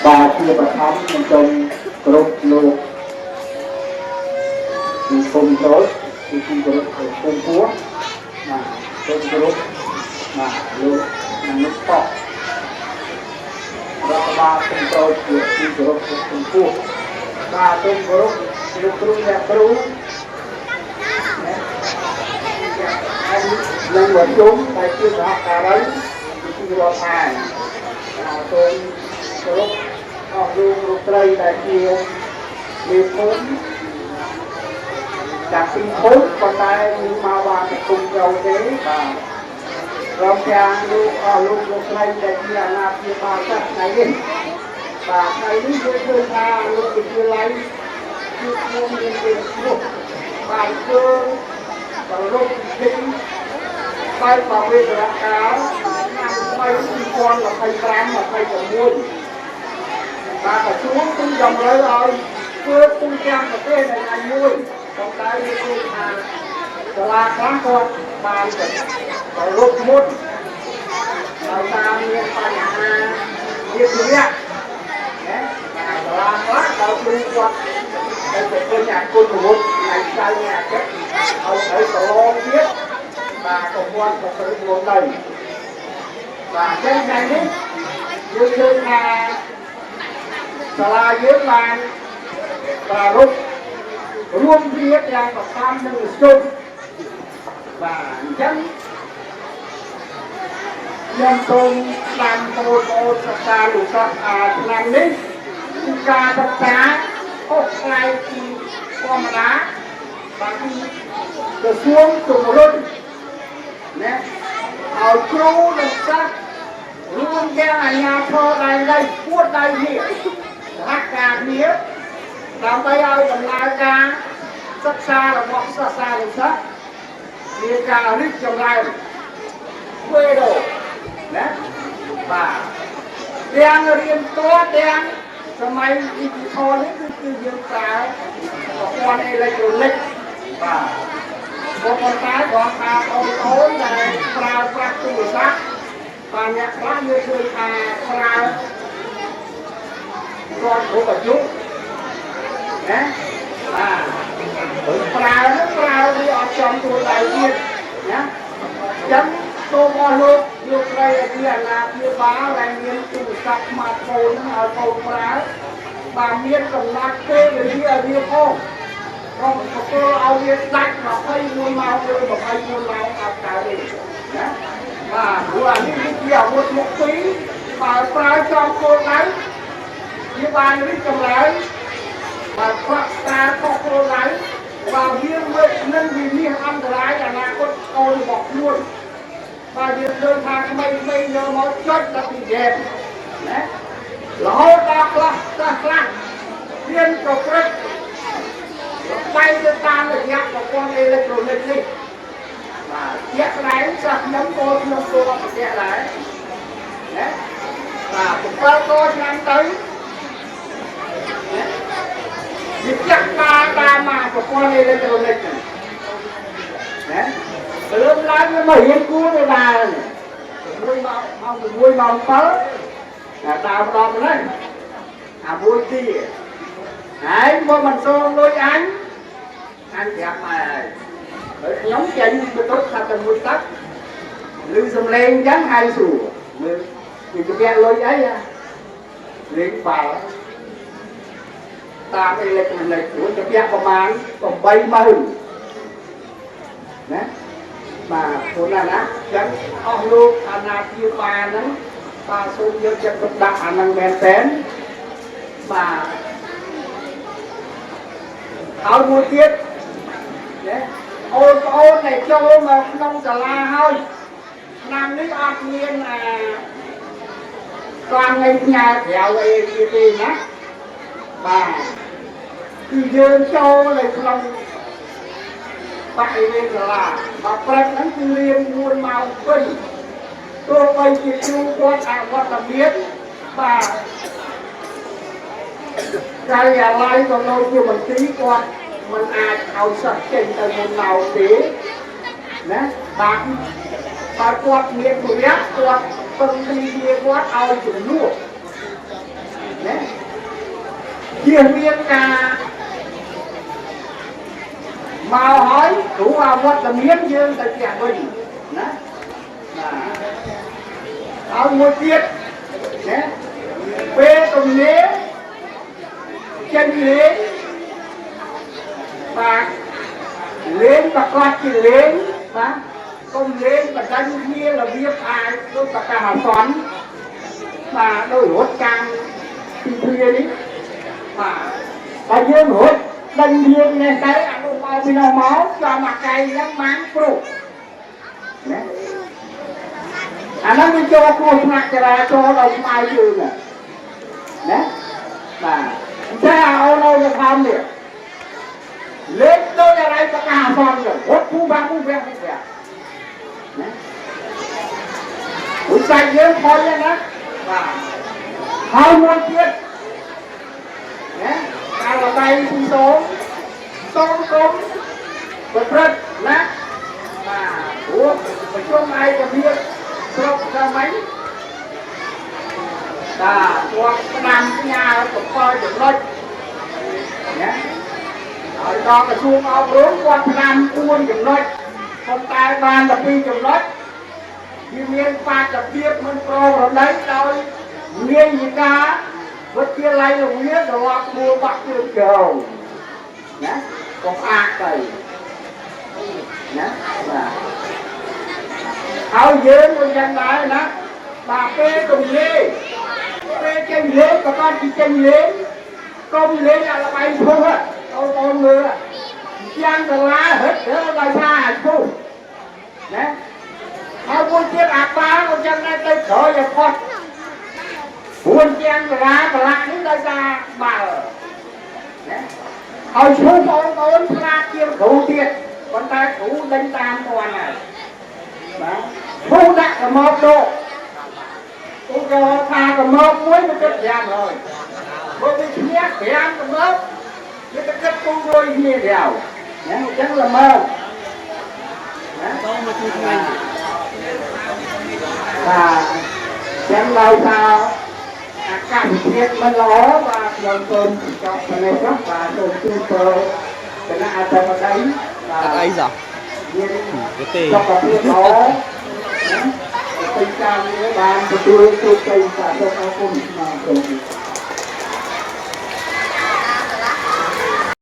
បាទជាបឋមខ្ញុំសូមគោរពលោកពីគុំតូចពីគុំគោរពគុំពោះបាទសូមគោរពបាទលោកអនុបករដ្ឋបាលគុំតូចជាទីគោរពគុំពោះបាទសូមគោរពលោកគ្រូអ្នកគ្រូណានិងវត្តជុំដែលជាសហការីពីទីរដ្ឋាភិបាលសូមគោរពអស់លោកលោកស្រីដែលជាមេភូមិจากពីឃុំប៉ុន្តែយើងមកបានតែឃុំចូលទេបាទព្រមទាំងលោកអស់លោកលោកស្រីដែលជាអាណាព្យាបាលសិស្សថ្ងៃនេះបាទថ្ងៃនេះយើងឃើញថាលោកវិទ្យាល័យជាខ្ញុំមានជាឈ្មោះបានធ្វើប្រលប់ពិធីបែបបវេសរកាលឆ្នាំថ្មី2025 26បាទក្រសួងគឺតម្រូវឲ្យធ្វើទូទាំងប្រទេសនៅថ្ងៃមួយប៉ុន្តែវាគឺថាសាលាខ្លះគាត់បានប្រលប់មុនដោយសារមានបញ្ហាវិទ្យាណាសាលាខ្លះដល់គ្រូគាត់ទៅទៅពេញអាគុណវុឌ្ឍថ្ងៃសៅរ៍ថ្ងៃអាទិត្យឲ្យត្រូវប្រឡងទៀតបាទក៏គាត់ក៏ត្រូវមុនដែរបាទអញ្ចឹងថ្ងៃនេះយើងឃើញថាសាលាយើងបានប្រារព្ធរួមគ្នាទាំងប្រសំនិងស្ទុំបាទអញ្ចឹងខ្ញុំសូមតាមបងប្អូនសិក្សាលោកសិស្សអាឆ្នាំនេះគឺការសិក្សាខុសប្លែកពីធម្មតាបាទគឺក្រសួងជំរុញណាឲ្យគ្រូនិងសិស្សរួមទាំងអាជ្ញាធរដែនដីពួតដៃគ្នាសហការគ្នាដើម្បីឲ្យដំណើរការសិក្សារបស់សិស្សានុសិស្សមានការរីកចម្រើនទ្វេដងណាបាទទាំងរៀនតទាំងសម័យឌីជីថលនេះគឺគឺយើងប្រើប្រព័ន្ធអេឡិចត្រូនិកបាទក៏ប៉ុន្តែគ្រាន់តែបងប្អូនដែលប្រើប្រាស់ទូរស័ព្ទបាទអ្នកខ្លះយើងឃើញថាប្រើគាត់គ្រប់អាយុណាបាទប្រើនោះប្រើវាអត់ចំគោលដៅទៀតណាអញ្ចឹងសូមអស់លោកលោកស្រីឲ្យជាអាណាព្យាបាលដែលមានទូរស័ព្ទ smartphone ហ្នឹងឲ្យកូនប្រើបាទមានកំណត់ពេលវេលាឲ្យវាផងកុំបកលឲ្យវាដាច់21ម៉ោងឬ24ម៉ោងអត់កើតទេណាបាទព្រោះអានេះវាជាអាវុធមុខពីរបើប្រើចំគោលដៅវាបានរីកចម្រើនបើប្រាក់តាខុសគោលដៅបើវាមើលនឹងវិនិច្ឆ័យអន្តរាយអនាគតកូនរបស់ខ្លួនបាទយើងឃើញថាក្មេងៗយកមកចុចដល់ពីហ្គេមណារហូតដល់ខ្លះខ្លះខ្លះមានប្រព្រឹត្តបែកទៅតាមរយៈប្រព័ន្ធអេឡិចត្រូនិកនេះបាទជាក់ស្ដែងសិស្សខ្ញុំក៏ខ្ញុំចូលប្រទេសដែរណាបាទ7កឆ្នាំទៅណាវាចាក់បានតាមមកប្រព័ន្ធអេឡិចត្រូនិកហ្នឹងណាព្រលឹមឡើងវាមករៀនគួរទៅដែរ6ម៉ោងម៉ោង6ម៉ោង7ណាដើរម្ដងហ្នឹងអាមួយទីហើយមកមិនសូមលុយអញអញប្រាប់ម៉ែហើយហើយខ្ញុំចេញពីបន្ទប់ថាតែមួយទឹកឮសំឡេងអញ្ចឹងហើយស្រួលមើលវាជពាក់លុយអីអាលេងបាល់តាមអេឡិចត្រូនិកព្រោះជពាក់ប្រមាណ80000ណាបាទព្រោះណាណាអញ្ចឹងអស់លោកអាណាព្យាបាលហ្នឹងបាទសូមយកចិត្តទុកដាក់អាហ្នឹងមែនតើបាទហើយមួយទៀតណាអូនប្អូនដែលចូលមកក្នុងសាលាហើយឆ្នាំនេះអត់មានអាតាមថ្ងៃផ្ញើក្រៅអីទៀតទេណាបាទគឺយើងចូលនៅក្នុងបរិវេណសាលាបើព្រឹកហ្នឹងគឺរៀន4ម៉ោងពេញទោះបីជាគ្រូគាត់អវត្តមានបាទការិយាល័យក៏ដូចជាមន្ទីរគាត់មិនអាចឲ្យសិស្សចេញទៅមុនម៉ោងទេណាបាទបើគាត់មានទរៈគាត់ពឹងទីវាគាត់ឲ្យជំនួសណា ជៀសវាងការមកហើយព្រោះអាវត្តមានយើងទៅផ្ទះវិញណាបាទហើយមួយទៀតណាពេលទំនេរចេញលេងបាទលេងប្រកាសជាលេងបាទកុំលេងបដិញគ្នារបៀបអាចដូចប្រកាសអាសន្នបាទដូចរត់កាំងពីព្រានេះបាទបើយើងរត់ដេញយើងនេះទៅអានោះមកពីនោះមកចំអាកែងហ្នឹងបានព្រោះណាអាហ្នឹងវាចូលគ្រោះថ្នាក់ចរាចរណ៍ដល់ស្មើជើងណាបាទអញ្ចឹងអាអូនអូនខំនេះលេខដូចអរិយប្រកាសអសន្នរត់ពូបាក់ពូវះពូវះណាឧស្សាហ៍យើងផុយណាបាទហើយមួយទៀតណាកាលដៃពីសូមសូមកុំប្រព្រឹត្តណាបាទព្រោះប្រជុំឯកភាពស្រុកសាមញ្ញបាទគាត់ផ្ដាំផ្ញើ7ចំណុចណាហើយដល់ក្រសួងអប់រំគាត់ផ្ដាំ4ចំណុចប៉ុន្តែបានតែ2ចំណុចវាមានបាតុភាពមិនប្រក្រតីដោយនាយិកាវិទ្យាល័យរងាត្រឡប់មួបាក់ជើងចូលណាកុំអាកទៅណាបាទហើយយើងក៏យ៉ាងដែរណាបាទពេលទំលេពេលចេញលេងក៏បានពីចេញលេងកុំលេងអាលបៃឈុះបងប្អូនមើលជាងដុល្លារហិតទៅដោយសារអាឈុះណាហើយមួយទៀតអាបាក៏ចឹងដែរទៅក្រោយឲ្យផុតពួនជាងដុល្លារប្រឡាក់នេះដោយសារបាល់ណាហើយឈុះបងប្អូនឆ្លាតជាងគ្រូទៀតប៉ុន្តែគ្រូដេញតាមគាត់ហើយបាទគ្រូដាក់កមកដកឧទាហរណ៍ថាកមកមួយមកគិត500បើវាឈ្នះ5កមកវាទៅគិតគូរយគ្នាទៅណាអញ្ចឹងល្មើណា តមកជួយថ្ងៃ បាទចឹងឡើយថាអាកាសធាតុមិនល្អបាទខ្ញុំសូមចប់ប៉ុណ្ណេះចុះបាទសូមជូនពរគណៈអធិបតីបាទ អត់អីសោះ មាន វាទេ សុខភាពល្អណាពេញការងារបានទទួលជោគជ័យបាទសូមអរគុណបាទសូម